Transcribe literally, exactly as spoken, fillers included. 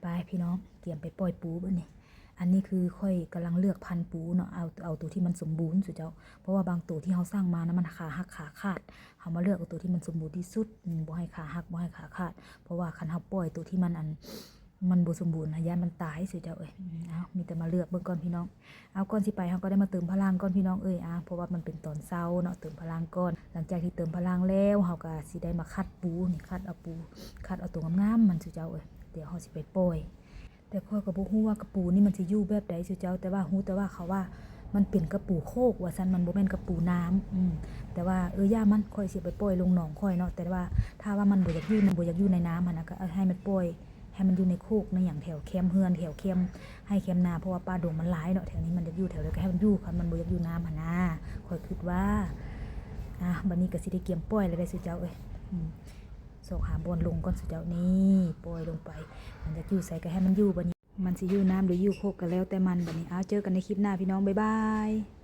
ไปพี่น้อง เตรียมไปปล่อยปูบัดนี้ อันนี้คือข้อยกำลังเลือกพันธุ์ปูเนาะ เอา เอาตัวที่มันสมบูรณ์สุเจ้า เพราะว่าบางตัวที่เฮาสั่งมานะ มันขาหักขาขาด เฮามาเลือกเอาตัวที่มันสมบูรณ์ที่สุด อืม บ่ให้ขาหัก บ่ให้ขาขาด เพราะว่าคันเฮาปล่อยตัวที่มันอัน มันบ่สมบูรณ์นะ ย้านมันตายสุเจ้าเอ้ย อืม เอา มีแต่มาเลือกเบิ่งก่อนพี่น้อง เอา ก่อนสิไปเฮาก็ได้มาเติมพลังก่อนพี่น้องเอ้ย อ่ะ เพราะว่ามันเป็นตอนเช้าเนาะ เติมพลังก่อน หลังจากที่เติมพลังแล้ว เฮาก็สิได้มาคัดปูนี่ คัดเอาปู คัดเอาตัวงามๆมันสุเจ้าเอ้ย เดี๋ยวเฮาสิไปปล่อย แต่ข้อยก็บ่ฮู้ว่ากระปูนี่มันสิอยู่แบบใดสุเจ้า แต่ว่าฮู้แต่ว่าเขาว่ามันเป็นกระปูโคกว่าซั่น มันบ่แม่นกระปูน้ำ อืม แต่ว่า เออ อย่ามัน ข้อยสิไปปล่อยลงหนองข้อยเนาะ แต่ว่าถ้าว่ามันบ่อยากอยู่ มันบ่อยากอยู่ในน้ำหั้นนะ ก็เอาให้มันปล่อย ให้มันอยู่ในโคกในหยังแถวแคมเฮือน แถวแคมไฮ่แคมนา เพราะว่าป่าดงมันหลายเนาะ แถวนี้มันอยากอยู่แถวใดก็ให้มันอยู่ คันมันบ่อยากอยู่น้ำหั้นนะ ข้อยคิดว่า อ่ะ บัดนี้ก็สิได้เกียมปล่อยแล้วเด้อสุเจ้าเอ้ย อืม ซอกหาบ่อนลงก่อนสุเจ้า นี่ ปล่อยลงไป มันอยากอยู่ไสก็ให้มันอยู่บัดนี้ มันสิอยู่น้ำหรืออยู่โคกก็แล้วแต่มันบัดนี้ เอา เจอกันในคลิปหน้าพี่น้อง บ๊ายบาย